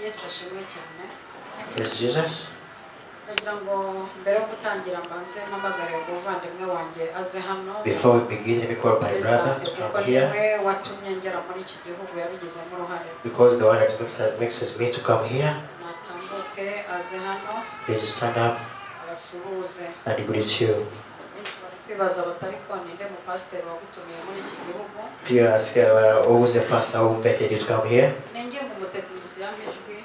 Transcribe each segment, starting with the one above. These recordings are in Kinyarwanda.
Yesu ashimwe cyane. Praise Jesus. Ndagira ngo mbere yo gutangira mbanze mpamagare umuvandimwe wanjye aze hano. Before we begin, let me call my brother to Kuko come here niwe watumye ngera muri iki gihugu, yabigizemo uruhare. Because the one that makes me to come here. Natambuke aze hano. Please stand up abasuhuze. And greet you. Benshi bari kwibaza batari ko ninde mupasiteri wagutumiye muri iki gihugu? If you ask who's the pastor who invited you to come here, Ninginga umutekinisiye ampa ijwi,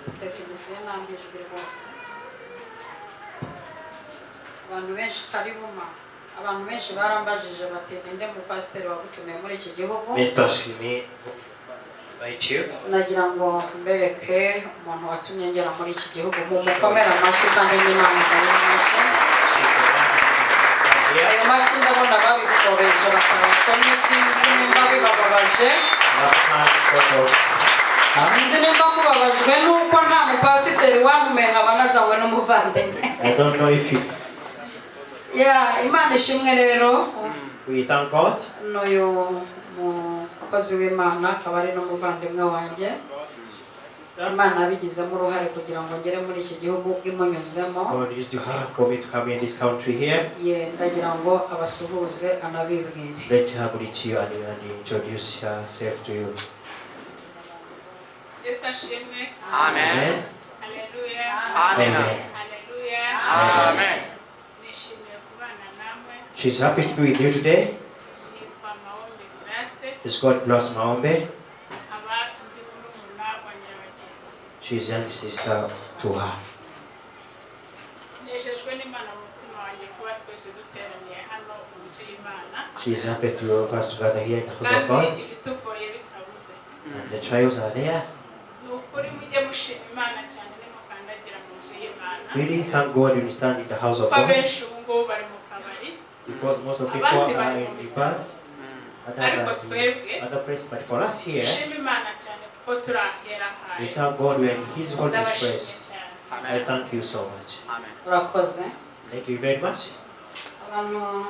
umutekinisiye nampa ijwi rwose. Abantu benshi, karibuma, abantu benshi barambajije bati ninde mupasiteri wagutumiye muri iki gihugu? Many ask me who is the pastor to invite you. Nagira ngo mbereke umuntu watumye ngera muri iki gihugu, mumukomere amashyi kandi n'Imana muri amashyi. Here. Ayo mashyi ndabona babikoreje batayakomye, sinzi nimba bibababaje. Clap hands because of her. Sinzi nimba mubabajwe n'uko nta mupasiteri wantumiye nkaba nazanywe n'umuvandimwe. I don't know if you. Ya, Imana ishimwe rero. We thank God. N'uyu mukozi w'Imana akaba ari n'umuvandimwe wanjye, Imana yabigizemo uruhare kugira ngo ngere muri iki gihugu imunyuzemo. God used to have for me to come in this country here. Ye, ndagira ngo abasuhuze anabibwire. Let her greet you and introduce herself to you. Yesu ashimwe. Amen. Haleluya. Amen. Amen. Haleluya. Amen. Nishimiye kubana namwe. She's happy to be with you today. Nitwa Maombe Grace. She's called Grace Maombe. Nkaba ndi murumuna wa Nyirabagenzi. She's young sister to her. Nejejwe n'Imana mu mutima wanjye kuba twese duteraniye hano mu nzu y'Imana. She's happy to have us together here in the house of Kandi God. ibitugoye bitabuze. And the trials are there. Ni ukuri mujye mushima Imana cyane nimukandagira mu nzu y'Imana. Really thank God when you stand in the house of Kuko God. abenshi ubu ngubu bari mu kabari. Because most of people are in the bus, others Ariko are in twebwe other place. But for us here, dushima Imana cyane kuko turi ahera we hayo. thank God we are in His holy Ndabashimye place. cyane. I thank you so much. Amen. Urakoze. Thank you very much. Abantu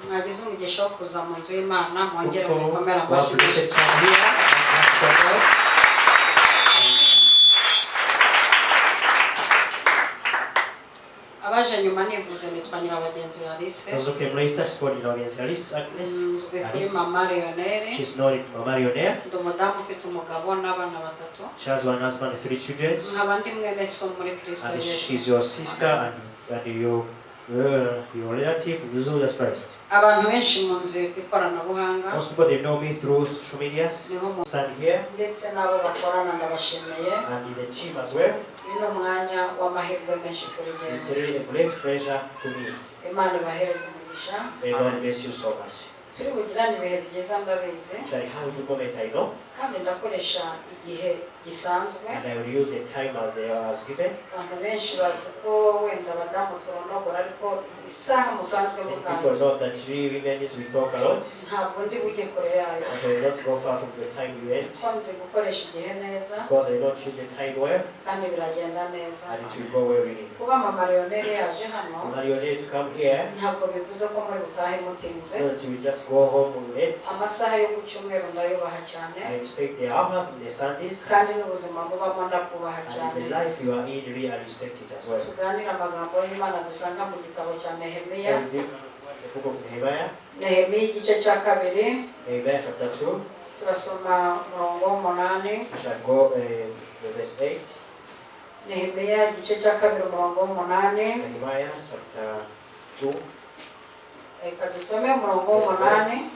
mwagize umugisha wo kuza mu nzu y'Imana, mwongere People mukomere who are amashyi. Blessed come here and thank God. Abaje nyuma nivuze, nitwa Nyirabagenzi Alice. Those who came later, she's called Nyirabagenzi Alice. Agnes. Nzwi kuri Alice. Mama Leonere. She's known as Mama Leonel. Ndi umudamu ufite umugabo n'abana batatu. She has one husband and three children. Nkaba ndi mwene so muri Kristo And Yesu. she's your sister and your relative in Jesus Christ. Abantu benshi munzi ku ikoranabuhanga. Most people, they know me through social media. Niho mu Stand here ndetse n'abo bakorana ndabashimiye. And in the team as well. Uyu ni umwanya w'amahirwe menshi kuri It's njyewe. really a great pleasure to me. Imana ibahereze umugisha. May God bless you so much. Turi bugirane ibihe byiza, ndabizi. Shall have a good moment, I know, Kandi ndakoresha igihe gisanzwe. And I will use the time as they are as given. Abantu benshi bazi ko wenda abadamu turondogora, ariko isaha musanzwe Many mutaye people know that we women is we talk a lot, ntabwo ndi bujye kure yayo, but I will not go far from the time we end kuko nzi gukoresha igihe neza because I don't use the time well, kandi biragenda neza. And it will go well really. Kuba Mama Leonel yaje hano Marionette to come here, ntabwo bivuze ko muri butahe mutinze. So that we just go home late. Amasaha yo ku cyumweru ndayubaha cyane. I respect the hours and the Sundays, Kandi n'ubuzima mubamo ndakubaha and cyane. the life you are in, really I respect it as well. Tuganire amagambo y'Imana dusanga mu gitabo cya Nehemiya. So we read the book of Nehemiah, Nehemiya igice cya kabiri. Nehemiah chapter 2, Turasoma umurongo w'umunani. We shall go the verse 8. Nehemiya igice cya kabiri umurongo w'umunani. Nehemiah chapter 2, Reka dusome umurongo w'umunani,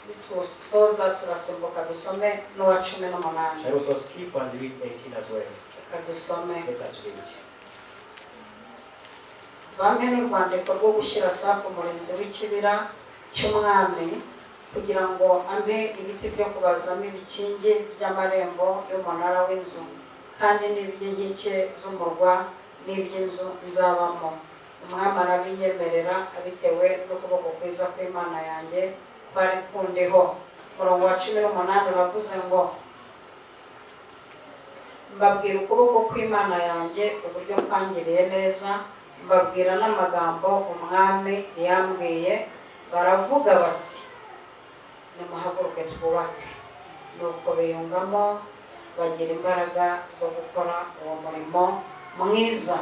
nitusoza turasimbuka dusome n'uwa 18. I also skip and read 18 as well. Reka dusome. Let us read. Bampe n'urwandiko rwo gushyira Safu umurinzi w'ikibira cy'umwami kugira ngo ampe ibiti byo kubazamo ibikingi by'amarembo y'umunara w'inzu kandi n'iby'inkike z'umurwa n'iby'inzu nzabamo. Umwami arabinyemerera abitewe n'ukuboko kwiza kw'Imana yanjye kwari kundiho. Umurongo wa 18 uravuze ngo mbabwira ukuboko kw'Imana yanjye uburyo kwangiriye neza, mbabwira n'amagambo umwami yambwiye. Baravuga bati nimuhaguruke twubake. Nuko biyungamo Bagira imbaraga zo gukora uwo murimo mwiza.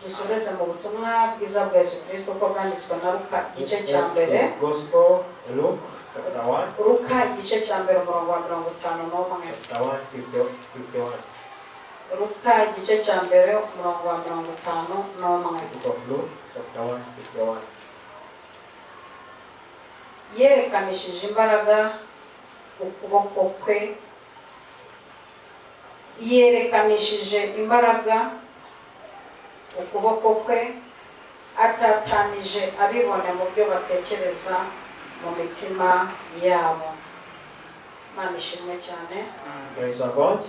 Dusoreze mu butumwa bwiza bwa Yesu Kirisito uko bwanditswe na Luka, igice Let's cya go to mbere. the Gospel, Luke, chapter 1, Luka igice cya mbere, umurongo wa 51. Chapter 1, 50, 51. Luka igice cya mbere, umurongo wa 51. Book of Luke, chapter 1, 51. Yerekanishije imbaraga ukuboko kwe, yerekanishije imbaraga ukuboko kwe, atatanije abibone mu byo batekereza mu mitima yabo. Imana ishimwe cyane. Praise our God.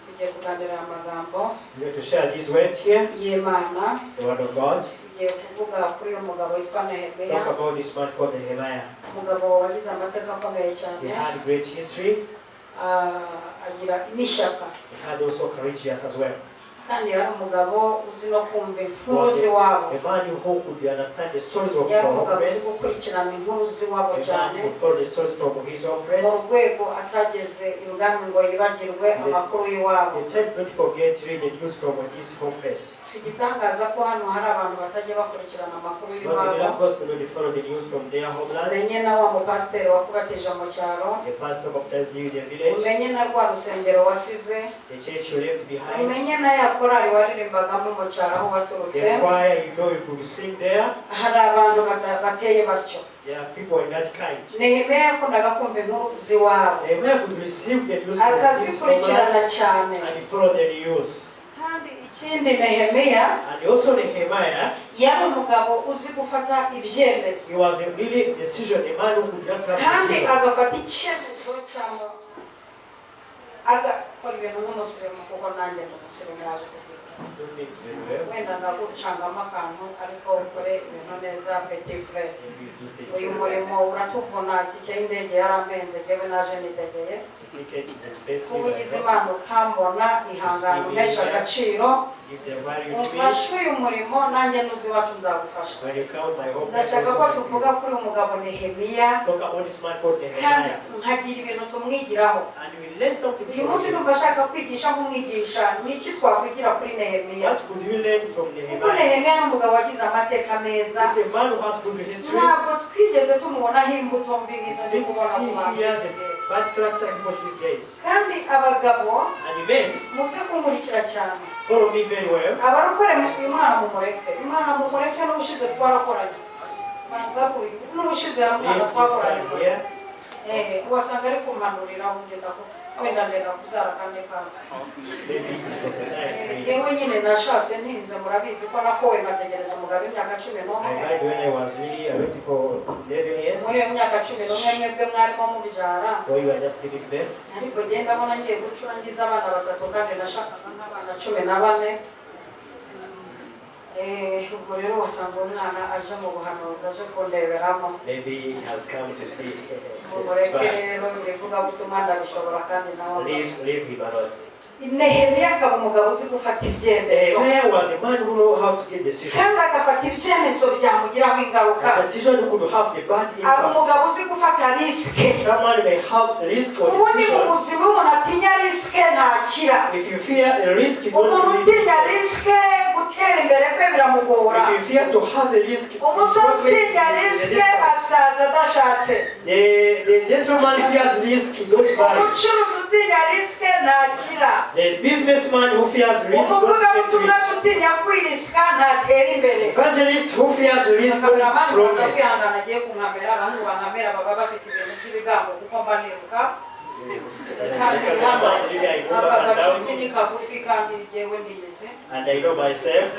Tugiye kuganira aya magambo We're going to share these words here, y'Imana. The word of God. Tugiye kuvuga kuri uyu mugabo witwa Nehemiya. Talk about this man called Nehemiah. Umugabo wagize amateka akomeye cyane. He had great history. Ah, agira n'ishyaka. He had also courageous as well. Kandi yari umugabo uzi no kumva inkuru z'iwabo. A man who could understand the stories of Yari our umugabo uzi place. gukurikirana inkuru z'iwabo A man cyane, who followed the stories from his own place. mu rwego atageze ibwami ngo yibagirwe amakuru y'iwabo. The time don't forget to read the news from his home place. Si igitangaza ko hano hari abantu batajya bakurikirana amakuru Not y'iwabo. miracles to don't follow the news from their homeland. Umenye na wa mupasiteri wakubatije mu cyaro. The pastor baptized you in the village. Umenye na rwa rusengero wasize. The church you left behind. Umenye na ya korali waririmbagamo mu cyaro aho waturutse. The choir you know you could sing there. Hari abantu bateye batyo. There are people in that kind. Nehemiya yakundaga kumva inkuru z'iwabo, Nehemiah could receive the news from his homeland akazikurikirana cyane. And he followed the news. Kandi ikindi, Nehemiya And also Nehemiah, yari umugabo uzi gufata ibyemezo, he was a really decision, a man who could just have kandi decision. Agafata icyemezo cyangwa agakora ibintu nk'umusirimu, kuko nanjye ndi umusirimu waje kubwiza. Do things very well. Wenda ndagucangamo akantu, ariko ukore ibintu neza, petit frère. Maybe you do things Uyu very well. murimo uratuvuna. Itike y'indege yarampenze, njyewe naje nitegeye. The ticket is expensive. Kuba I ugize know. Imana ukambona, ihangane, umpeshe agaciro. Give the value to me. Umfashe uyu murimo, nanjye nuzi iwacu nzagufasha. When you count my hope, Ndashaka ko tuvuga kuri uyu mugabo Nehemiya, talk about this man called kandi Nehemiah. nkagira ibintu tumwigiraho. And we learn something Uyu from munsi him. numva ashaka kwigisha nk'umwigisha. Ni iki twakwigira kuri Nehemiya? What could you learn from Kuko Nehemiah? Nehemiya ni umugabo wagize amateka meza. He's a man who has good history. Ntabwo twigeze tumubonaho imbuto mbi nk'izo ndi Didn't kubona ku see bantu here b'iki the gihe. bad character people these days. Kandi abagabo, And the men, muze kunkurikira cyane. Follow me very well. Abarokore, Imana mumureke, Imana mumureke. N'ubushize twarakoranye, banza n'ubushize hamwe Leave this twakoranye. side here. Eh, wasanga ari kumpanurira ngenda wenda ndenda kubyara kandi kana. Maybe he prophesied to me. Yewe nyine nashatse ntinze, murabizi ko nakowe nkategereza umugabo imyaka cumi I n'umwe. married when I was really waiting for 11 years. Muri iyo myaka 11 mwebwe mwarimo mubyara. Though you are just giving birth. Ariko genda ndabona ngiye gucura ngize abana batatu, kandi nashakaga nk'abana 14. Eh, ubwo rero wasanga umwana aje mu buhanuzi, aje kundeberamo. Maybe it has come to see. It's Mumureke fine. rero, ibivugabutumwa ndabishobora kandi nawe. Leave him alone. Nehemiya akaba umugabo uzi gufata ibyemezo. Nehemiah was a man who knew how to get decision. Kandi agafata ibyemezo byamugiraho ingaruka. A decision could have the bad Aba impact. umugabo uzi gufata risk. Someone may have risk or Ubundi mu decision. buzima, iyo umuntu atinya risk ntakira. If you fear a risk, you don't Umuntu really utinya risk, gutera imbere kwe biramugora. If you fear to have a risk, Umusore progress utinya is risk difficult. asaza adashatse. The gentleman fears risk, don't marry. Umucuruzi utinya risk ntakira. The businessman who fears risk, don't get Umuvugabutumwa rich. utinya kwirisika ntatera imbere. Evangelist who fears risk, don't Kameramani baza progress. kwihangana, agiye kunkamera. Abahungu bankamera baba bafite ibintu by'ibigango, kuko mba niruka, kandi hano aka gatuti ni kagufi, kandi jyewe ndiyizi. And I know myself,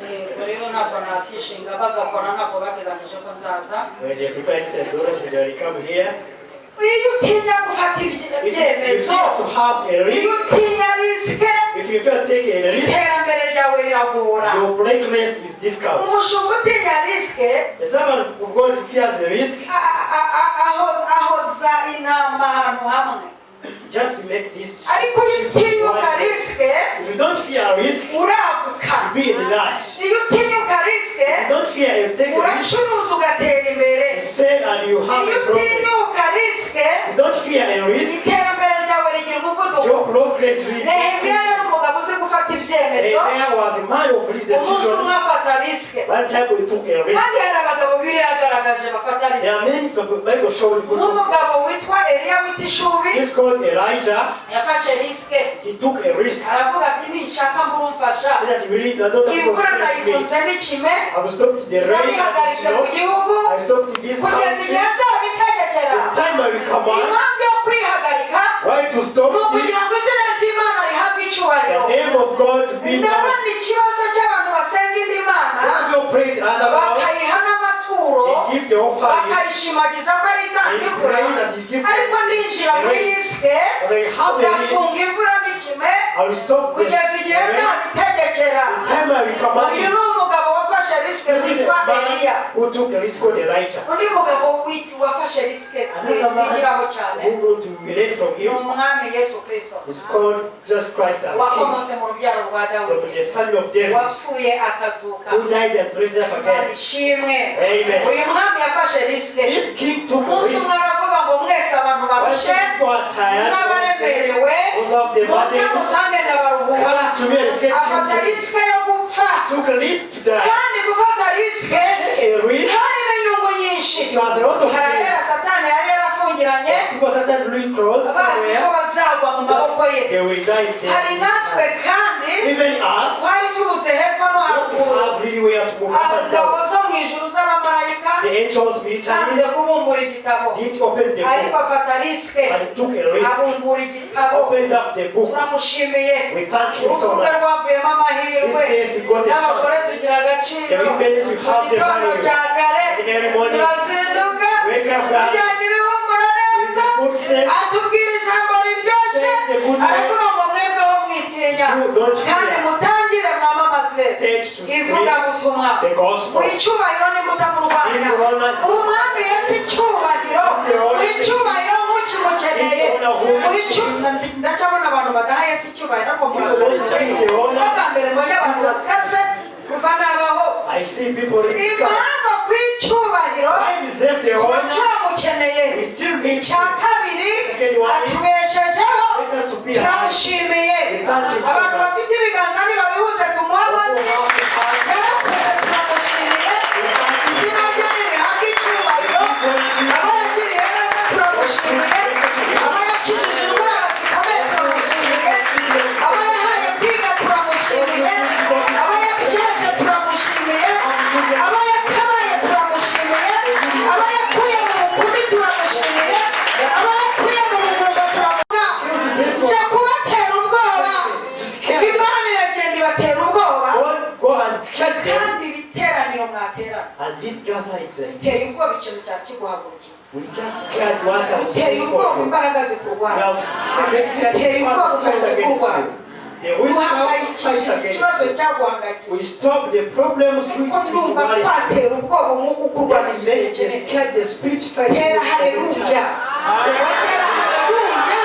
Yego rero ntabwo nakishinga bagakora, ntabwo bateganije ko nzaza. When they prepare the door, they will come here. Iyo utinya gufata If you ibyemezo, fear to have a iyo risk, utinya risk, if you fear taking a risk, iterambere ryawe riragora. Your progress is difficult. Umushumba utinya risk The servant of God fears the risk, ahoza intama ahantu hamwe. Just make this. Ariko iyo utinyuka risk, If you don't fear risk, uraguka. Be large. Iyo utinyuka risk, If you don't fear, you take a risk, uracuruza ugatera imbere. You sell and you have Iyo a progress. utinyuka risk, If you don't fear a risk, iterambere ryawe rigira umuvuduko. Your grace really. Nehemiya yari umugabo uzi gufata ibyemezo. Nehemiah was a man of his Umunsi umwe decisions. afata risk. One time we took a risk. Kandi hari abagabo Bibiliya yagaragaje bafata There are risk, many the Bible showed good. nk'umugabo witwa Eliya w'Itishubi. He's called Elijah. Yafashe risk. He took a risk. Aravuga ati ninshaka murumfasha, So that he really not not imvura ndayifunze n'ikime, I will stop the rain and the ndabihagaritse mu snow. gihugu I stopped this kugeza country. igihe nzabitegekera. The time I will command, Impamvu yo kwihagarika why to stop ni this? ukugira ngo izina ry'Imana rihabwe icyubahiro. The name of God to be known. Ndabona ikibazo cy'abantu basenga indi mana, When you pray the other God, bakayiha n'amaturo, they give the offering, bakayishimagiza ko ari itanga they imvura, praise that he give. ariko ndinjira muri risk, But they have a risk. ndafunga imvura n'ikime I will stop this. kugeza igihe The nzabitegekera. time I will command Uyu it. ni umugabo wafashe risk This is a witwa Eliya. man who took the risk called Elijah. Undi mugabo wafashe risk Another man twigiraho cyane who want to relate from ni him umwami Yesu Kirisito, is called Jesus Christ as King wakomotse mu rubyaro rwa from Dawidi, the family of David, wapfuye akazuka. who died and raised up Imana again. ishimwe. Amen. Uyu mwami yafashe risk. This king took a Umunsi risk. umwe aravuga ngo mwese abantu When barushe people are tired, n'abaremerewe, those of the muze burdens, musange ndabaruhura. come to me and set Afata you free. risk yo gupfa. Took a risk to die. Kandi gufata risk Take a risk. harimo inyungu nyinshi. It was a lot of Hari pain. abera Satani yari yarafungiranye, People started really close bazi ko somewhere. bazagwa mu maboko ye. They will die Hari there. natwe kandi Even us, twari tubuze hepfo no don't haruguru. have really where to move up and Ingabo down. zo mu ijuru z'abamarayika The angels zanze military kubumbura igitabo, didn't open the ariko book, afata risk, but he took a risk. abumbura igitabo. Opens up the book. Turamushimiye. We thank him so Urupfu rwe much. rwavuyemo amahirwe. This day we got a N'abagore chance. tugira agaciro. The women we Mu have the gitondo value. cya kare In the early morning, turazinduka, wake up early. tujyanye ibihumura neza. Good sense. Atubwira ijambo riryoshye, Say the good word. aravuga ngo mwebweho mwitinya, You don't kandi fear. mutangire mwamamaze Stage to spread ivugabutumwa. the gospel. Mu icyubahiro nimutamurwanya Give honor. umwami Yesu icyubahiro, mu icyubahiro ntukimukeneye. Mu ndacyabona abantu badaha Yesu icyubahiro, ariko murakaze bwa mbere mbonye abantu bakaze kuva nabaho. I see people really Impamvu ku icyubahiro, I deserve the honor. turacyamukeneye. We still need Icya kabiri, atubeshejeho, Let us to be alive. turamushimiye. We thank him so Abantu much. bafite ibiganza nibabihuze tumuhe Those who amashyi. have the heart, Yarakoze, turamushimiye. Izina rye nirihabwe icyubahiro. Abo yagiriye neza turamushimiye. Abo yakijije indwara zikomeye turamushimiye. Abo yahaye kwiga turamushimiye. Abo yabyaje turamushimiye. Abo yatabaye turamushimiye. Abo yakuye mu bukumi turamushimiye. Abo yakuye mu bugumba turamushimiye. Nje kubatera ubwoba. to scare Imana iragenda ibatera ubwoba. God, go and scare them. Kandi iri teraniro mwaterana And this gathering like biteye this, ubwoba ikintu cyari kiguhagurukiye. we just scared what I was Biteye saying ubwoba for you. imbaraga We zikurwanya. have scared Biteye ubwoba fight ukuntu against kurwanya. you. The witchcraft fights Duhangayikishije against ikibazo you. We cyaguhangayikishije. stop the problems which Kuko is ndumva worrying. twatera ubwoba umwuka ukurwanya Let's igihe make the kinini. scare the spirit fight. Tera haleluya, watera haleluya.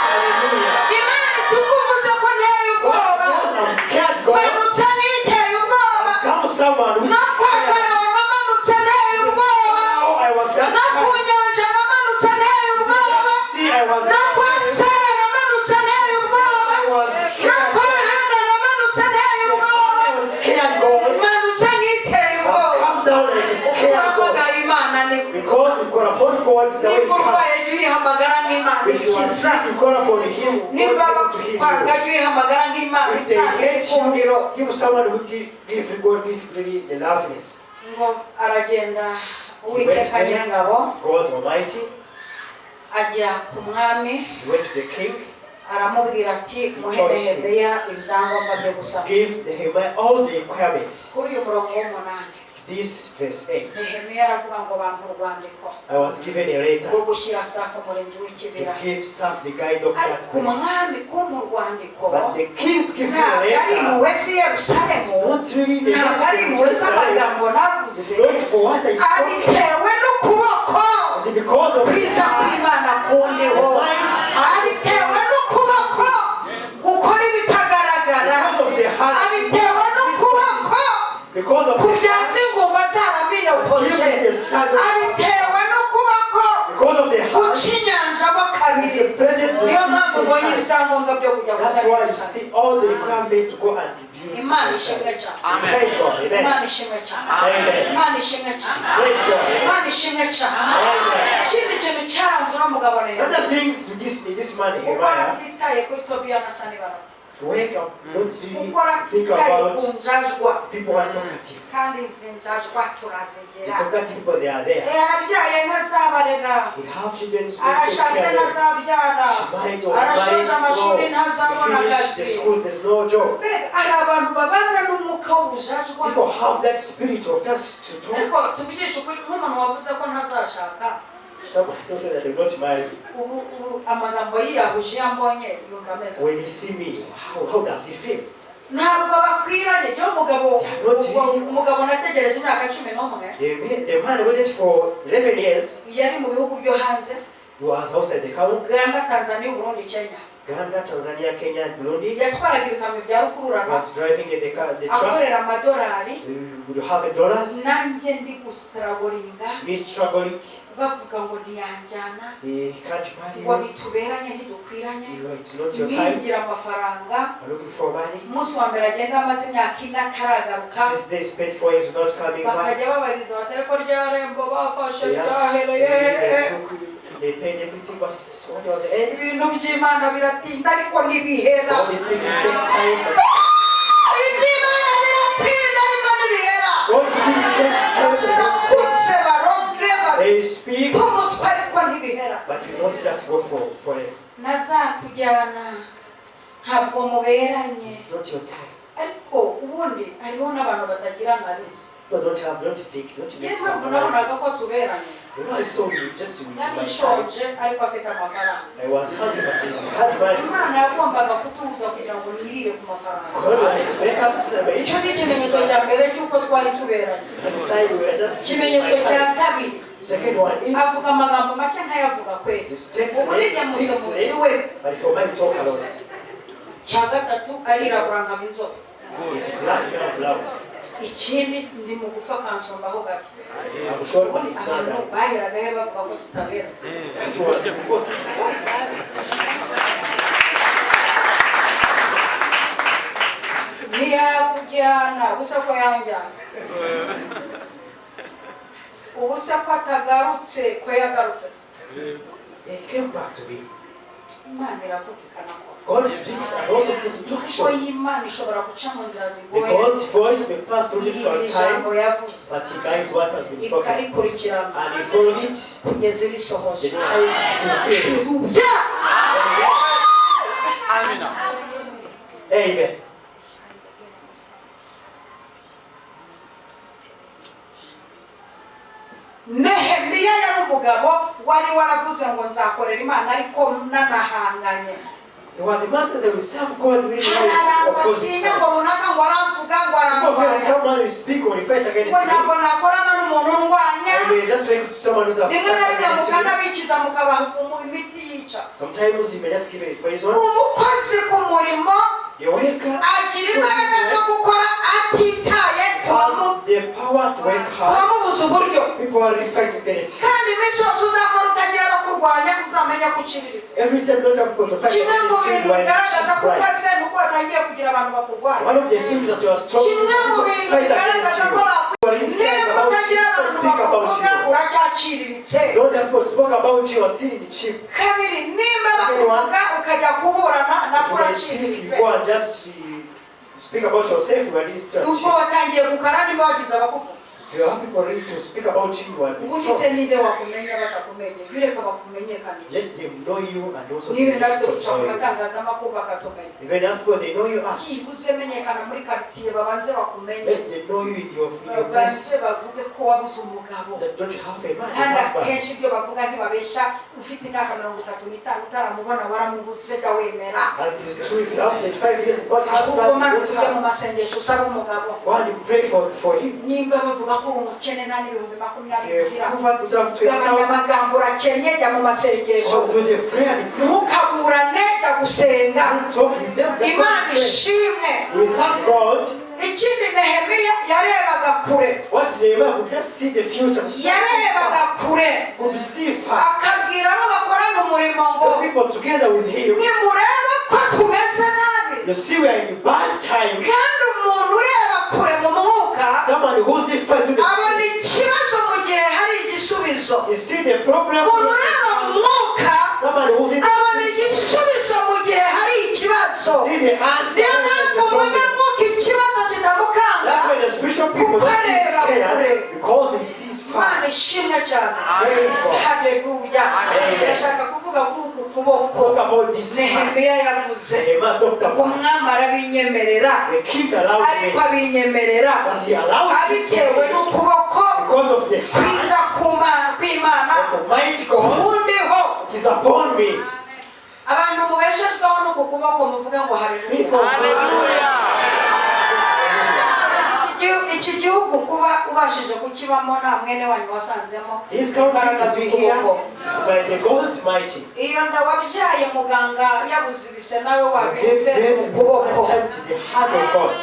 Hallelujah. Imana itukuvuze ko nteye ubwoba. Because I'm scared, God. Manutse nk'iteye ubwoba. Come someone who No kwa Farawo namanutse nteye ubwoba. Oh, I was that No ku nyanja namanutse nteye ubwoba. See, I was No kwa Sara namanutse nteye ubwoba. I was No scared. kwa Hana namanutse nteye ubwoba. I was scared, God. Manutse nk'iteye I've ubwoba. come down like a scared God. Uhamagaye Imana ni Because we call upon God the way Niba he comes. urwaye jya uyihamagara nk'Imana If you are ikiza. sick, you call upon him. God Niba is able to heal you. bakwanga jya uyihamagara nk'Imana If they itanga hate igikundiro. you, give someone who give God give really the loveliness. Ngo aragenda Uwiteka Nyiringabo God Almighty, ajya ku mwami, he went to the king, aramubwira ati muhe Nehemiya ibyangombwa byo gusaba. give Nehemiah all the requirements. Kuri uyu murongo w'umunani, This verse 8. Nehemiya aravuga ngo bampa urwandiko I was given a letter rwo gushyira Safu umurinzi to w'ikibira. give Saf the guide of that Ariko place. umwami kumpa urwandiko But the king to give me a ntabwo ari letter impuhwe z'i is Yerusalemu, not really the ntabwo ari impuhwe z'amagambo It's navuze, not for what I spoke. abitewe n'ukuboko It's because of kwiza kw'Imana kundiho, abitewe n'ukuboko gukora ibitagaragara, because of the heart, abitewe n'ukuboko because of the kubyaza ingumba zaraminotoje, the son, abitewe n'ukuboko because of the heart, guca inyanja mo kabiri. Planted the Niyo mpamvu seed ubonye 10 times. ibyangombwa byo kujya That's gusana why you Yerusalemu. see all the requirements to go and build. Imana ishimwe Jerusalem. cyane. Praise God. Amen. Imana ishimwe cyane. Amen. Imana ishimwe cyane. Praise God. Amen. Imana ishimwe cyane. Amen. Ikindi kintu cyaranze uno mugabo rero, Other things to this man gukora Nehemiah, atitaye kuri Tobiya na Sanibalati, to wake up, not really gukora think atitaye about ku njajwa, people who are talkative. kandi izi njajwa The turazigera. talkative people, they are there. Yarabyaye ntazabarera, We have children who take arashatse care of them. ntazabyara, She married or arashoje amashuri married, ntazabona no. Finish the akazi. school, there's no job. Mbega hari abantu babana n'umwuka w'ubujajwa. People have that spirit of just to talk. Ariko tuvugishe ukuri, nk'umuntu wavuze ko ntazashaka, Someone who said that they got married. Ubu amagambo yiyahuje iyo ambonye yumva ameze. When he see me, how does he feel? Ntabwo bakwiranye. Iyo umugabo, umugabo nategereje imyaka 11, The man waited for 11 years. yari mu bihugu byo hanze, He was outside the country. Uganda, Tanzania, Burundi, Kenya. Uganda, Tanzania, Kenya, Burundi. Yatwaraga ibikamyo bya rukururana, Was driving the car, the truck. akorera amadolari, We would have a dollars. nanjye ndi gusitaragoringa, Me struggling. bavuga ngo ntiyanjyana, He can't marry ngo you. ntituberanye, ntidukwiranye. You know, it's not your time. Nigira amafaranga. I'm looking for money. Umunsi wa mbere agenda amaze imyaka 4 ataragaruka, This day spent 4 years without coming back. bakajya babariza bati ariko rya rembo bafashe They asked, ryahereye hehe? they paid everything, but what was the end? Ibintu by'Imana biratinda ariko ntibihera. All the things take time, but Iby'Imana biratinda ariko ntibihera. all the things takes time. Basakuze, baroge, They speak, bate umutwe ariko ntibihera. but you not just go for it. Nazakujyana, ntabwo muberanye. It's not your time. Ariko ubundi hariho n'abantu batagira analyse. But don't have, don't think, don't Niyo make some mpamvu nabonaga ko analysis. tuberanye. You know, I saw you just with Nari my time. nshonje ariko afite amafaranga. I was hungry, but I had money. Imana yagombaga kutubuza kugira ngo nirire ku mafaranga. God was to make us Icyo ni ikimenyetso cya mbere cy'uko twari tuberanye. And sign we were just Ikimenyetso cya kabiri, Second one is avuga amagambo make ntayavuga kweli. respects Ubu ni less, jye speaks musemuzi less, we. but for mine talk a lot. Cya gatatu, arirabura nkaba inzobe. It's black, not brown. Ikindi, ndi mugufi akansombaho gake. I'm sure Ubundi it's not abantu that. baheragahe bavuga ko tutabera? It was good. Ntiyakujyana ubusa ko yanjyana, ubusa ko atagarutse, ko yagarutse se? They came back to me. Imana iravuga ikanakora. God speaks and also puts into Ko action. y'Imana ishobora guca mu nzira The zigoye, God's voice may pass through irira difficult time, ijambo yavuze, but He guides what has been spoken. ikarikurikirana And He followed it, kugeza the irisohoje. time to fulfill it. Ya! Amen. Amen. Nehemiya yari umugabo wari waravuze ngo nzakorera Imana ariko nanahanganye. There was a man that will serve God really Hari well abantu oppose batinya himself. ngo runaka ngo aramvuga, ngo People feel arandwanya, someone will speak or will fight against ngo me. ntabwo nakorana n'umuntu undwanya. And they just wake to someone who's a Rimwe na rimwe against you. mukanabikiza mukabaha imiti yica. Sometimes you may just give a poison. Umukozi ku murimo The worker agira imbaraga zo gukora atitaye ku has the power to work ku hard. bamubuza uburyo. People are really fighting against him. Kandi iminsi yose uzakora utagira abakurwanya, uzamenya ko uciriritse. Every time don't have people to fight Kimwe mu against him, bintu you are bigaragaza ko Christ. ukaze ni uko watangiye kugira abantu bakurwanya. One of the things that you are strong, Kimwe mu people bintu fight bigaragaza against ko you. You are really scared niba about utagira people abantu speak about bakuvuga, you. uracyaciriritse. Don't have people spoke about you, you are still in the cheap. Kabiri, nimba bakuvuga ukajya kuburana, nabwo If you speak, you uraciriritse. go and just speak about yourself, you are really still Ubwo cheap. watangiye gukara nimba wagize abakuvuga. If you have people ready to speak about you, you are Ubundi se strong. ninde wakumenya batakumenye? Bireka bakumenyekanishe. Let them know you and also Niba they natwe duca control mu you. batangazamakuru bakatumenya, Even after they know you us, byibuze menyekana muri karitsiye babanze bakumenye, let them know you in your babanze place. bavuge ko wabuze umugabo. That don't you have a man, a Kandi husband. akenshi ibyo bavuga ntibabesha. Ufite imyaka 35 utaramubona, waramubuze, jya wemera. And it's true, if you have 35 years, what husband Ahubwo you manuka don't ujye mu have. masengesho usaba umugabo. Go and pray for him. Nimba bavuga ko uri umukene nta n'20,000 If ugira, you have to have gabanya 20,000, amagambo, urakennye, jya mu masengesho. go to the prayer and pray. Ntukaburane, jya gusenga. Don't talk with them. Just go Imana and pray. ishimwe. We thank God. Ikindi, Nehemiya yarebaga kure. What Nehemiah could just see the future. Could just see Yarebaga far. kure. Could see far. Akabwira abo bakorana umurimo ngo The people together with him, nimurebe ko tumeze nabi. You see, we are in bad times. Kandi umuntu ureba kure mu mwuka Someone who sees far to the abona ikibazo mu gihe hari igisubizo. You see the problem. Umuntu ureba mu mwuka Someone who's in abona igisubizo mu gihe hari ikibazo. See the answer. Niyo When mpamvu there's a problem. umunyamwuka ikibazo kitamukanga. That's why the spiritual people don't be scared because he sees Imana far. ishimwe cyane. Praise God. Haleluya. Amen. Ndashaka kuvuga kuri uku kuboko. Talk about this hand. Nehemiya yavuze Nehemiah talked ngo about. umwami arabinyemerera, The king allowed ariko me, abinyemerera but he allowed this to abitewe be n'ukuboko because of the hand kwiza kw'Imana of Almighty God kundiho. Is upon me. Abantu mubeshejweho n'uku kuboko, muvuge ngo haleluya. People, Hallelujah. Iki gihugu kuba ubashije kukibamo nta mwene wanyu wasanzemo, This country imbaraga to be here z'ukuboko. is by the God's mighty. Iyo nda wabyaye muganga yabuze ibise, nawe You gave wabibuze, birth ukuboko. one time to the hand of God.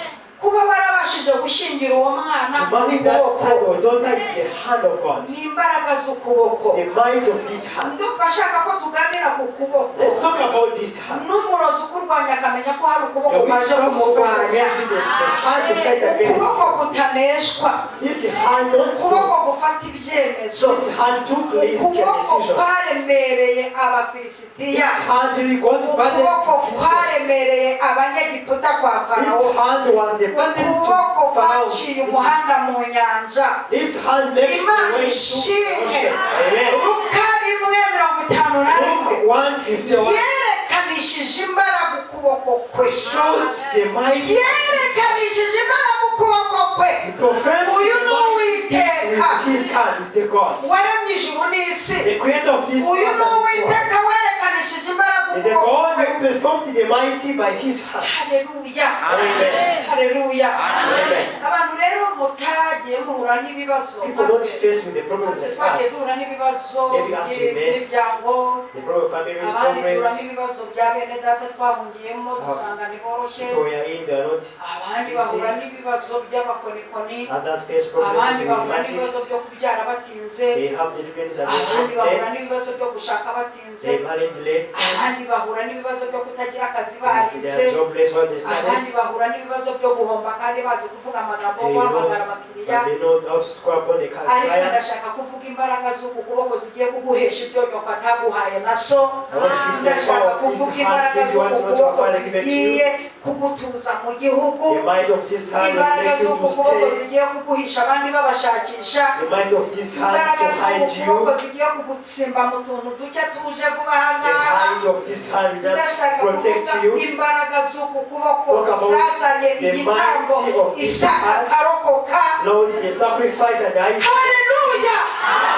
Kuba warabashije gushyingira uwo mwana, To marry that son ukuboko. or daughter is the hand of God. Ni imbaraga z'ukuboko. The might of this hand. Ndumva ashaka ko tuganira ku kuboko. Let's talk about this hand. N'umurozi ukurwanya akamenya ko hari ukuboko The kwaje witchcraft fight kumurwanya. against you, there's the hand to fight against you. Ukuboko kutaneshwa. This hand not Ukuboko lose. gufata ibyemezo. This hand took risk and Ukuboko decision. kwaremereye This Abafilisitiya. hand really got burden Ukuboko to Philistines. kwaremereye Abanyegiputa kwa Farawo. This hand was the burden to Ukuboko Pharaoh's kwaciye Egypt. umuhanda mu nyanja. This hand makes the Imana way to ishimwe. ocean. Amen. Luka 1:51. Luke 1:51 Yerekanishije imbaraga ukuboko kwe. showed the mighty. Yerekanishije imbaraga ukuboko kwe. He confirmed Uyu the ni Uwiteka mighty with his hand is the God. waremye ijuru n'isi. The creator of this Uyu earth ni and this world. Uwiteka werekanishije imbaraga Is a ukuboko God kwe. who performed the mighty by his hand. Haleluya. Amen. Haleluya. Amen. Abantu rero mutagiye muhura n'ibibazo, People don't face with the problems like twagiye us. duhura n'ibibazo Maybe us we mess. by'imiryango, The problem of families, abandi duhura problems. n'ibibazo bya bene data twahungiyemo, dusanga ntiboroshye. People we are in, they are not Abandi bahura n'ibibazo by'abakonikoni. Others face problems Abandi with bahura n'ibibazo magics. byo kubyara batinze. They have the different and Abandi bahura they n'ibibazo byo gushaka batinze. They married late. Abandi bahura n'ibibazo byo kutagira akazi They barize. are jobless while they Abandi studied. bahura n'ibibazo byo guhomba kandi bazi kuvuga amagambo, They guhamagara lost, abakiriya. but they know how to score upon the Ariko client. ndashaka kuvuga imbaraga z'uku kuboko zigiye kuguhesha ibyo nyoko ataguhaye na so. I want to give the Ndashaka power of this kuvuga hand, imbaraga give you z'uku what your kuboko father given to you. zigiye kugutuza mu gihugu. The might of this hand will Imbaraga make you z'uku to kuboko stay. zigiye kuguhisha abandi babashakisha. The might of this hand Imbaraga to hide z'uku kuboko you. zigiye kugutsimba mu tuntu duke tuje vuba aha The ngaha. hand of this hand will just Ndashaka protect kuvuga you. imbaraga z'uku kuboko Talk about zazanye the igitambo, mighty of this Isaka hand. akarokoka. Lord, the sacrifice and the Isaac. Haleluya.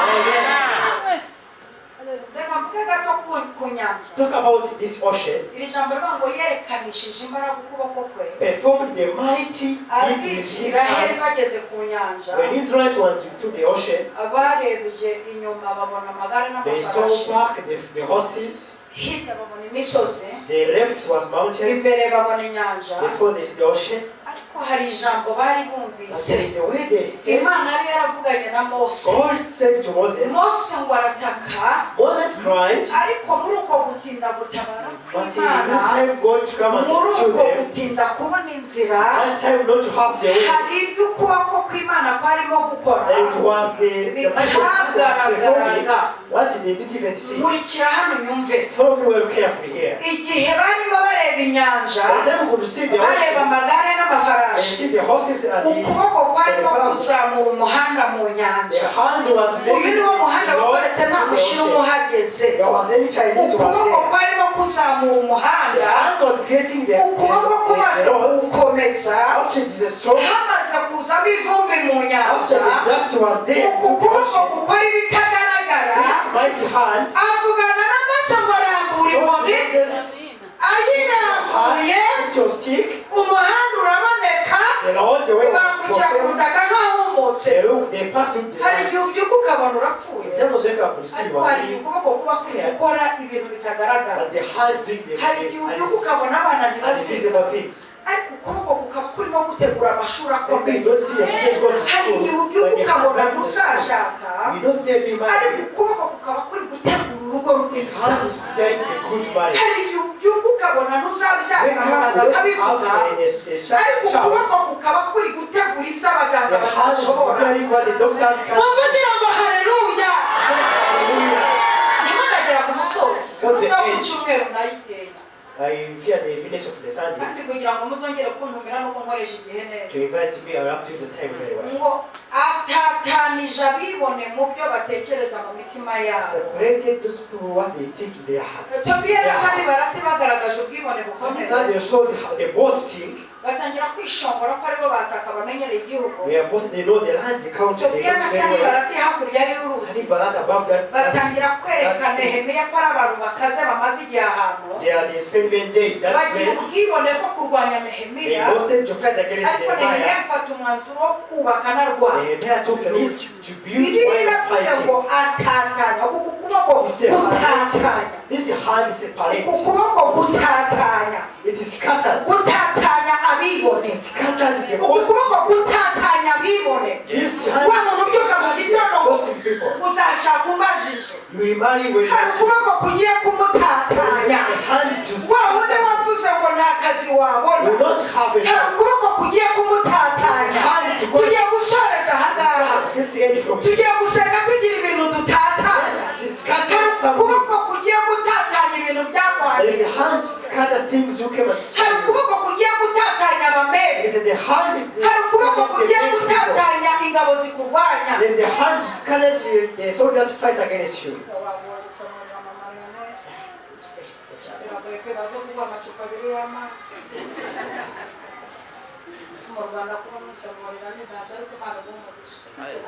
Amen. Reka mvuge gato ku nyanja. Talk about this ocean. Iri jambo rivuga ngo yerekanishije imbaraga ukuboko kwe. Performed the mighty deeds with his Abisiraheli hand. bageze ku nyanja, When Israelites went into the ocean, barebye inyuma babona amagare they saw n'amafarashi, back the horses. Hirya babona imisozi, The left was mountains. imbere babona inyanja. Before this, the ocean. Ariko hari ijambo bari But bumvise. there is a way they Imana yari yaravuganye na Mose. God said to Moses, Mose ngo arataka. Moses cried, Ariko muri uko gutinda gutabara but in kw'Imana, that time God to come and muri rescue uko them, gutinda kubona inzira, that time not to have the way, hari ibyo ukuboko kw'Imana kwarimo gukora there was the mighty God was performing what they didn't even see. Nkurikira hano unyumve. Follow me well carefully here. Igihe barimo bareba inyanja, By the time we could see the bareba ocean, amagare and n'amafarashi, see the horses and the, ukuboko kwarimo and the kuzamura umuhanda mu the nyanja. hands was Uyu making ni wo muhanda the Lord wakoretse to nta the mushinwa ocean. uhageze. There was any Chinese was Ukuboko there. kwarimo kuzamura The umuhanda, hand was creating ukuboko the, kumaze the road. kuwukomeza, After it is a stroke, hamaze kuzamo ivumbi mu after nyanja, the dust was there, uku to the kuboko ocean, gukora ibitagaragara. this mighty hand, Avugana na Mose ngo arambura told inkoni. Moses, Ayirambuye, hand, put your stick, umuhanda uraboneka, the Lord, the way was bambukira ku fulfilled. butaka nk'ahumutse. They look, they passed through the Hari night. igihe ubyuka ukabona urapfuye, Sometimes wake up, you see ariko hari igihe one, ukuboko kuba kuri gukora ibintu bitagaragara. but the hands doing the Hari igihe and ubyuka ukabona abana and ntibaziga, invisible things. ariko ukuboko kukaba kurimo gutegura amashuri Maybe akomeye. you don't see your students go to Hari school, igihe ubyuka but they ukabona have gone to school. ntuzashaka, You don't dare be ariko married. ukuboko kukaba kuri gutegura urugo rwiza. Hand is preparing a good marriage. Hari igihe ubyuka ukabona ntuzabyara, Wake up, muganga you don't akabivuga, have a ariko child. ukuboko kukaba kuri gutegura ibyo abaganga The hand is badashobora. preparing what the doctors can. Muvugira ngo haleluya. Say hallelujah. Ndimo ndagera ku musozo. Got the Nubwo ku edge. cyumweru nayitenya, I fear the minutes of the Sundays. kandi kugira ngo muzongere kuntumira nuko nkoresha igihe To neza. invite me, I will have to use the time very well. Ngo atatanije abibone mu byo batekereza mu mitima yabo. Separated those people what they think in their hearts. Tobiya na Their hearts. Sanibalati bagaragaje ubwibone bukomeye, Sometimes they show the boasting. batangira kwishongora ko aribo bataka bamenyereye igihugu. We are boasting, they know the land, the country, they Tobiya know na very well. Sanibalati hakurya y'uruzi Sanibalat above that, batangira kwereka that's it. Nehemiya ko ari abantu bakaze bamaze igihe ahantu, They are the spend days that bagira place. ubwibone bwo kurwanya They Nehemiya. boasted to fight against Ariko Nehemiya Nehemiah. afata umwanzuro wo kubaka anarwana. Nehemiah took the risk to build Bibiliya while iravuze fighting. ngo atatanya uku kuboko, He separated. gutatanya This hand is uku separated. kuboko, gutatanya, It is scattered. gutatanya abibone, It is scattered the uku boasting. kuboko gutatanya abibone. This hand Wa muntu ubyuka mu gitondo ngo boasting people. uzashaka umbajije, You will marry when you hari ukuboko kugiye kumutatanya. a hand to Wa wundi wavuze ngo nta kazi wabona, You will not have a hari hand. ukuboko kugiye kumutatanya. Hand to go. Tugiye gusoreza ahangaha, Let's end from here. tugiye gusenga tugira ibintu dutatanya. Let's scatter Hari some ukuboko things. kugiye gutatanya ibintu There is byakwanditse. a hand to scatter things you came and Hari ukuboko kugiye gutatanya abamere. There is the hand to Hari ukuboko scatter the kugiye people. gutatanya ingabo zikurwanya. There is the hand to scatter the soldiers fight against you. Biragoye pe baze kuguha amacupa abiri y'amazi mu Rwanda kuba musemurira ni ntacyo, ariko Imana iguha umugisha.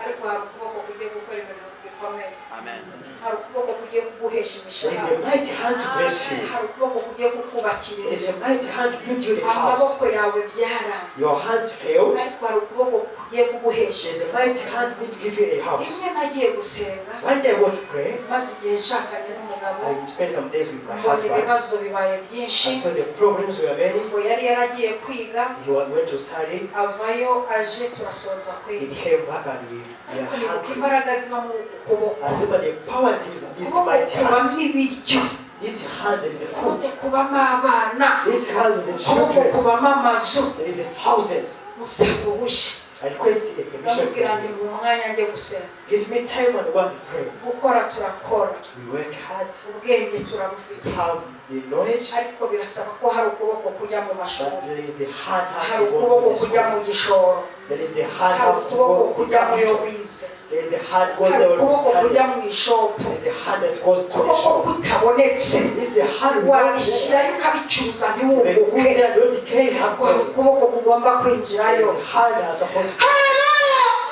Ariko hari ukuboko kugiye gukora ibintu bikomeye. Amen. Hari ukuboko kugiye kuguhesha There is imishahara. a mighty hand to bless you. Hari ukuboko kugiye kukubakira There is inzu. a mighty hand to build you a house. Amaboko yawe byaranze, Your hands failed. ariko hari ukuboko kugiye kuguhesha There is inzu. a mighty hand going to give you a house. Rimwe nagiye gusenga, One day I was to pray. maze igihe nshakanye n'umugabo, I spent some days with my mbona husband. ibibazo bibaye byinshi. And so the problems were many. Ngo yari yaragiye kwiga, He went to study. avayo aje turasonza He kwiga. came back and we are Ariko nibuka hungry. imbaraga ziba muri uku kuboko. I remember the power that is in this Ukuboko mighty hand. kubamo ibiryo, This hand there is a food. ukuboko kubamo abana, This hand is the ukuboko children. kubamo amazu. There is houses. Musaba ubushye, I request a permission ndamubwira from ndi you. mu mwanya njye gusenga. Give me time and want to pray. Gukora turakora, We work hard. ubwenge turabufite, We have the knowledge, ariko birasaba ko hari ukuboko kujya mu but mashuri, there is the hand have hari to go ukuboko to the kujya school. mu gishoro, There is the hand hari have to ukuboko go to kujya mu yo capital. wize, There is the hand goes hari there when you ukuboko kujya study. mu ishopu. There is a hand that goes to the Ukuboko shop. kutabonetse This is the hand without there. wabishyirayo ukabicuruza They put ntiwunguke, there, don't gain have ariko hari profit. ukuboko kugomba There kwinjirayo. is a hand that is supposed to.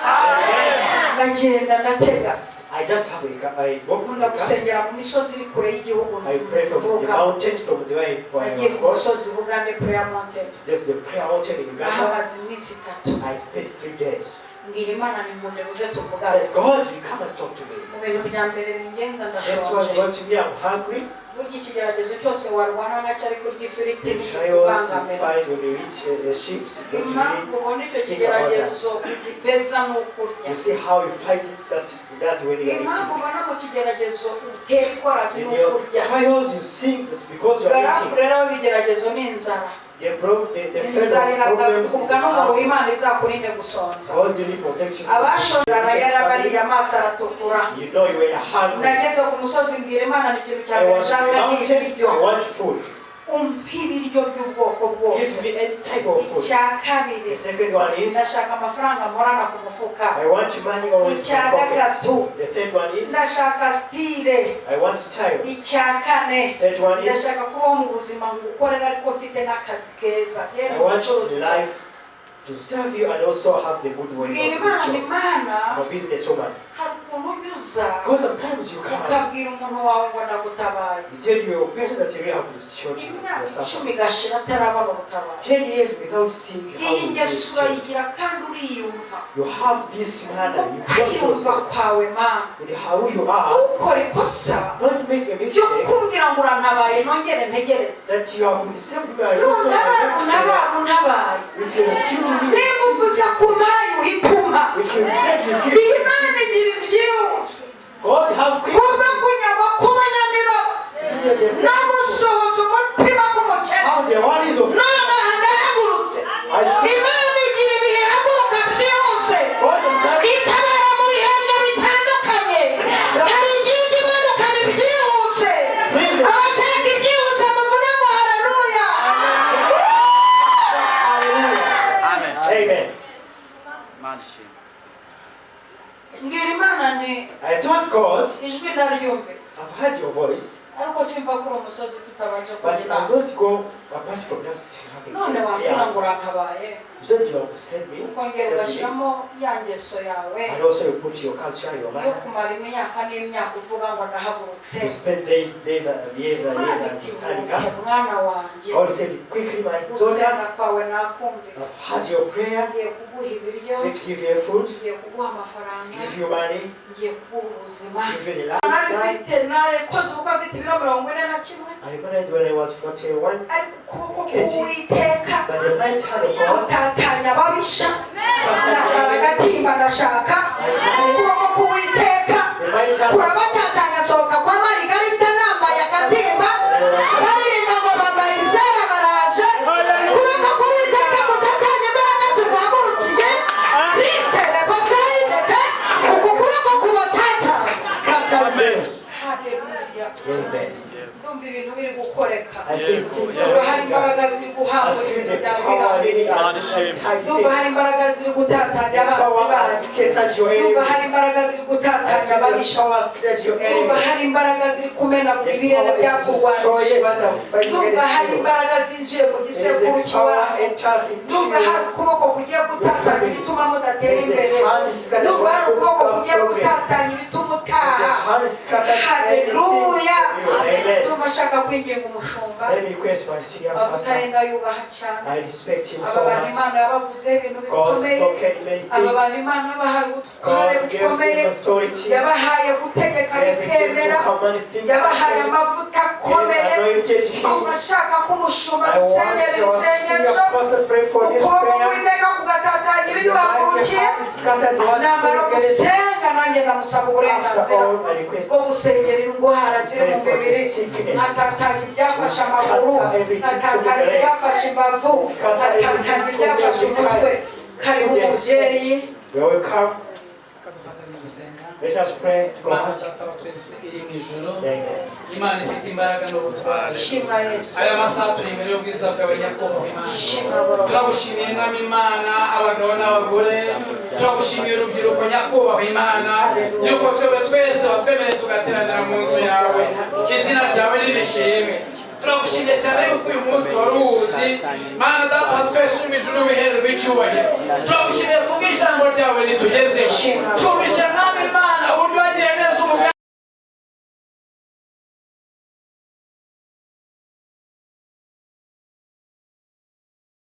Haleluya! Ndagenda ndatega. I just have a car. I walk Nkunda in the car. gusengera mu misozi iri kure y'igihugu I pray from the mvukamo. mountains, from the way where I Nagiye was ku born. musozi Bugande Prayer Mountain, The prayer mountain in Uganda. ahamaze iminsi 3. I spent 3 days. Mbwira Imana ninkunde uze I tuvugane. said, God, you come and talk to me. Mu bintu bya mbere bingenza, This one ndashonje. God to me, I'm hungry. Burya ikigeragezo cyose warwana nacyo, ariko urya ifiriti The trials you ntikikubangamira. find when you reach ships, don't really. Impamvu ubona icyo kigeragezo ugipeza ni ukurya. You see how you fight it, that's that when you are Impamvu eating. ubona mu kigeragezo utera ikorasi In ni your ukurya. trials, you sing, it's because you are Garafu eating. rero w'ibigeragezo ni inzara. The, pro- the friend Inzara of problems is iragakubwa n'umuriro. hunger. Imana izakurinde gusonza. God really protect you from Abashonzara yarabariye amaso aratukura. You know you were hungry. Nageze ku musozi mbwira Imana ni ikintu cya I mbere was in nshaka the ni mountain, ibiryo, I want food. umpe ibiryo by'ubwoko bwose. Give me any type of food. Icya kabiri, The second one is, ndashaka amafaranga mporana ku mufuka. I want money always in Icya my pocket. gatatu, The third one is, ndashaka style. I want style. Icya kane, Third one is, ndashaka kubaho mu buzima ngukorera ariko mfite n'akazi keza, I yewe want umucuruzi the life To serve you and also have the good way of Bwira good Imana, job. Imana, I'm a businesswoman. hari ukuntu unyuza Because sometimes you come, ukabwira umuntu wawe ngo ndagutabaye, you tell your person that you really have this children, imyaka your suffer. 10 igashira atarabona ubutabazi. 10 years without seeing how Iyi you ngeso do it. urayigira kandi uriyumva. You have this manner, you trust Ukiyumva yourself kwawe, Mana, with how you are. ntukore ikosa Don't make a ryo mistake kumbwira ngo urantabaye nongere ntegereze. That you have received me. I also Nuntabara, untabara, untabaye. If you receive me, Niba uvuze ko umpaye, uhita umpa. if you said you give, Iyi Mana igira ibyihuse. God have quick. Kubwo kunyagwa k'umunyamibabaro no gusuhuza umutima k'umukene, How the worries of nonaha ndahagurutse. I still Imana igira ibihe ihaguruka byihuse, God sometimes itabara mu bihembwe bitandukanye. Hari igihe ijya imanukana ibyihuse. Abashaka ibyihuse muvuge ngo haleluya. Hallelujah. Amen. Amen. Imana ishimwe. Mbwira Imana nti I told God, ijwi ndaryumvise, I've heard your voice, ariko simva kuri uwo musozi tutabanje but kugira. I will not go apart from just having None wambwira prayers. ngo urantabaye, You said you have sent me, ukongera sent me, ugashyiramo ya ngeso yawe and also you put your culture, your yo manner, kumara imyaka n'imyaka uvuga ngo ndahagurutse. to spend days, days, and years and years Imana and iti standing wute up. mwana wanjye, God said, quickly, my daughter, gusenga kwawe nakumvise. I've heard your prayer. Ngiye kuguha ibiryo, Let give you food, ngiye kuguha amafaranga, give you money, ngiye kuguha ubuzima. Give you the life. Nari mfite, narikoze ubukwe mfite ibiro 41. I married when I was 41, Ariko ukuboko k'Uwiteka but the right hand of God, gutatanya ababisha, nambara agatimba ndashaka. Ukuboko k'Uwiteka the right hand kurabatatanya, sohoka kwa Marigarita nambaye akatimba, baririmba ngo bambaye ibizera baraje. Ukuboko k'Uwiteka gutatanya imbaraga ziguhagurukiye ritere posayideke, uku kuboko kubatatanya. Scattered them. Haleluya. Amen. Ndumva ibintu biri gukoreka. I feel things are Ndumva hari working out. imbaraga ziri I guhambura feel ibintu the byari power really bihambiriye. Ndumva hari tied things. imbaraga ziri gutatanya The abanzi power has banyu. scattered your Ndumva hari enemies. imbaraga ziri I gutatanya feel the ababisha. power scattered your Ndumva hari enemies. imbaraga ziri kumenagura The ibirere power is byakurwanije. destroying what I'm fighting Ndumva hari against you. imbaraga zinjiye mu There is gisekuru a power cy'iwacu. enters into Ndumva you. hari ukuboko kugiye gutatanya ibituma mudatera There's imbere. the hand scattered Ndumva hari ukuboko kugiye progress. gutatanya ibituma The utaha. hand scattered Haleluya. everything from you. Amen. Ndumva ashaka kwinginga umushumba. Let me request my senior Amavuta pastor. ye ndayubaha cyane. I respect him Aba so bantu much. Imana yabavuzeho ibintu God bikomeye. spoken many Aba bantu things. Imana yabahaye ubutware God gave bukomeye, him authority. yabahaye gutegeka Gave him bikemera, to command things. yabahaye amavuta akomeye. Anointed him. Ndumva ashaka ko umushumba I want dusengera your senior ibisengesho, pastor pray for this ukuboko prayer. k'Uwiteka kugatatanya The ibiduhagurukiye. mighty hand scattered what Namara against. gusenga nanjye ndamusaba After uburenganzira all, I request bwo gusengera indwara ziri mu pray for the mubiri, sickness. nkatatanya ibyafashe amaguru, nkatatanya ibyafashe imbavu, nkatatanya ibyafashe umutwe. Karibu mubyeyi. We are welcome. Reka dufatanye gusenga. Let us pray to Imana God. Data wa twese iri mu ijuru, Amen. Imana ifite imbaraga n'ubutware, Shima Yesu. Aya masaha turi imbere y'ubwiza bwawe, Nyakubahwa Imana. Shima Baba. Turagushimiye, Mwami Imana, abagabo n'abagore, turagushimiye urubyiruko, Nyakubahwa Imana, yuko twebwe twese watwemereye tugateranira mu nzu yawe. Izina ryawe nirishimwe. Turagushimiye cyane yuko uyu munsi wari uwuzi. Mana Data wa twese uri mu ijuru, wihererwe icyubahiro. Turagushimiye kubw'ijambo ryawe ritugezeho. Twumvise.